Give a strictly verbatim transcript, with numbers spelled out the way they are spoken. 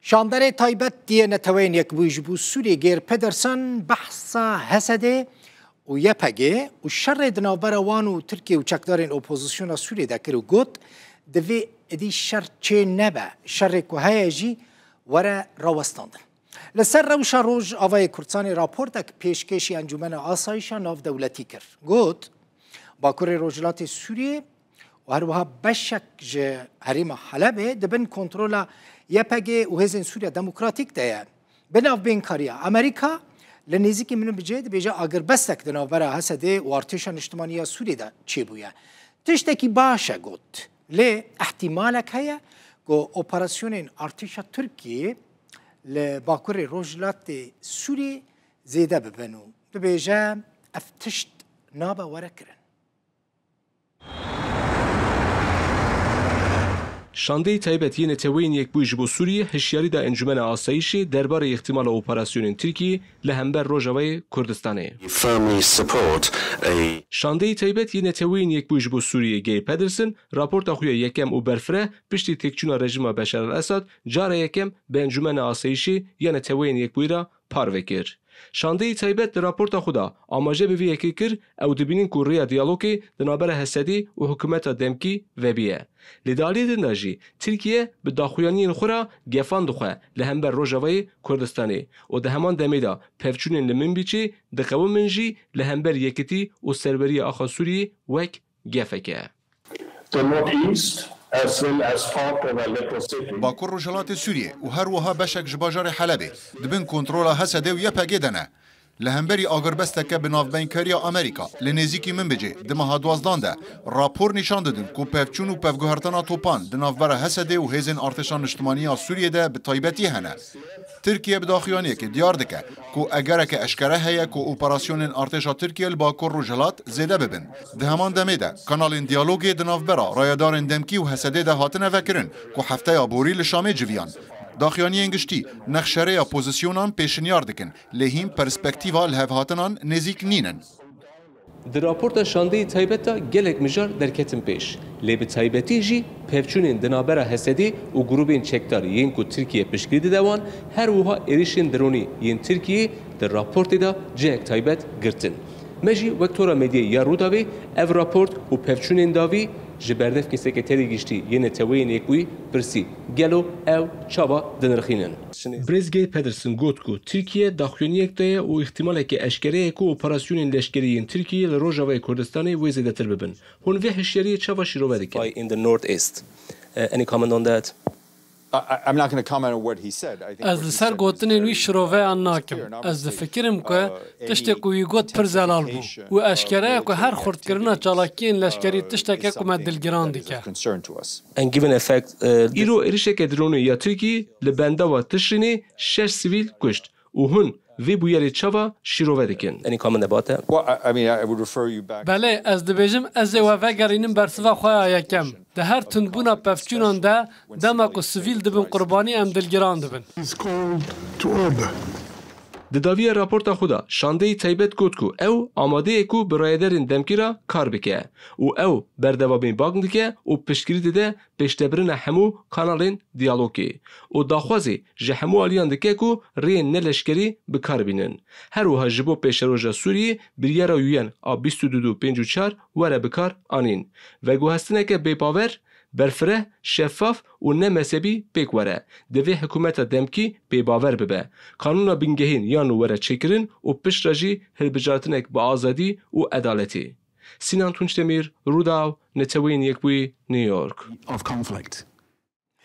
Şanderê taybet yê Neteweyên Yekbûyî ji bo Sûriyê Geir Pedersen behsa H S D û Y P G û şerê di navbera wan û Tirkiye û çekdarên opozisyona Sûriyê de kir û got, divê êdî şer çê nebe, şerê ku heye jî were rawestandin. Li ser rewşa Rojavayê Kurdistanê raportek pêşkêşî Encûmena Asayîşa Navdewletî kir. Got, Bakurê Rojhilatê Sûriyê û her wiha beşek ji herêma Helebê di bin kontrola Y P G û Hêzên Sûriya Demokratîk de ye. Bi navbeynkariya Amerîka li nêzîkî Minbicê dibêje agirbestek di navbera H S D û Artêşa Niştimanî ya Sûriyê de çêbûye. Tiştekî baş e got, lê ihtimalek heye ku operasyonên artêşa Tirkiyê li Bakurê Rojhilatê Sûriyê zêde bibin û dibêje ev tişt nabe were kirin. Şandeyî taybet yê Neteweyên Yekbûyî ji bo Sûriyê hişyarî da Encûmena Asayîşê derbarê îhtimala operasyonên Tirkiyê li hember Rojavayê Kurdistanê. Firmly support a Şandeyî taybet yê Neteweyên Yekbûyî ji bo Sûriyê Geir Pedersen raporta xwe ya yekem û berfireh piştî têkçûna rejîma Beşar el-Esad cara yekem bi Encûmena Asayîşê ya Neteweyên Yekbûyî re parve kir. Şandeyî taybet di raporta xwe de amaje bi vê yekê kir, ew dibînin ku rêya diyalogê di navbera H S D û hikûmeta demkî vebiye. Lê di aliyê din de jî Tirkiye bi daxuyaniyên xwe re gefan dixwe li hember Rojavayê Kurdistanê û di heman demê de pevçûnên li Minbicê diqewimin jî li hember yekitî û serweriya axa Sûriyê wek gefek e. The Northeast, as well as part of Aleppo City. Bakur Rojhilatê Sûriyê û her wiha beşek ji bajarê Helebê di bin kontrola H S D û Y P G de ne. Li hemberî agirbesteke bi navbeynkariya Amerîka li nêzîkî Minbicê di meha duwazdan de rapor nîşan didin ku pevçûn û pevguhertina topan di navbera H S D û hêzên artêşa niştimanî ya Sûriyê de bi taybetî hene. Tirkiye bi daxuyaniyekê diyar dike ku egereke eşkere heye ku operasyonên artêşa Tirkiye li Bakur Rojhilat zêde bibin. Di heman demê de kanalên diyalogê di navbera rayedarên demkî û H S D de hatine vekirin ku hefteya borî li Şamê civiyan. Daxuyaniyên giştî nexşereya pozîsyonan pêşinyar dikin, lê hîn perspektîva lihevhatinan nêzîk nînin. Di raporta şandeyî taybet de gelek mijar derketin pêş, lê bi taybetî jî pevçûnên di navbera H S D û grûbên çekdar yên ku Tirkiye piştgirî dide wan, her wiha êrişên dronî yên Tirkiyeyê di raportê de cihek taybet girtin. Me jî wek Tora Medyayê ya Rûdawê ev raport û pevçûnên dawî ji berdevkê Sekreterê Giştî yê Neteweyên Yekbûyî pirsî, gelo ew çawa dinirxînin? Birêz Geir Pedersen got ku Tirkiye daxuyaniyek daye û îhtimaleke eşkere ye ku operasyonên leşkerî yên Tirkiyeyê li Rojavayê Kurdistanê wê zêdetir bibin. Hûn vê hişyariyê çawa şîrove dikin? In the Northeast. Uh, any comment on that? I, I- I'm not going to comment on what he said. I think Ez what li he ser said was gotinên wî very, şiroveyan uh, nakim. clear, and Ez obviously, difikirim ku uh, tiştê any ku wî got pir zelal bû. Û eşkere ye ku her intensification of xurtkirina military çalakiyên leşkerî uh, tişteke is ku me something dilgiran that is of dike. Concern to us. And given the fact, uh, Îro êrişeke dronê ya Tirkî li bendava Tişrînê şeş sivîl kuşt û hûn vê bûyerê çawa şîrove dikin? Any comment about that? Well, I, I mean, I would refer you back Belê, ez dibêjim ez ê we vegerînim bersiva xwe ya yekem. Di her tundbûna pevçûnan de, dema ku sivîl dibin qurbanî, em dilgiran dibin. Is called to order. Di dawiya raporta xwe de şandeyî taybet got ku ew amade ye ku bi rayedarên demkî re kar bike û ew berdewamî bang dike û piştgirî dide pêşdebirina hemû kanalên diyalogê û daxwazê ji hemû aliyan dike ku rêyên neleşkerî bi kar bînin. Her wiha ji bo pêşeroja Sûriyê biryara U N a bîst û du du pênc û çar were bi kar anîn. Veguhestineke bêbawer, berfireh, şeffaf û ne mezhebî pêk were. Divê hikûmeta demkî bêbawer bibe. Kanûna bingehîn ya nû were çêkirin û piştre jî hilbijartinek bi azadî û edaletê. Sinan Tunçdemîr, Rûdaw, Neteweyên Yekbûyî, New York. Of conflict.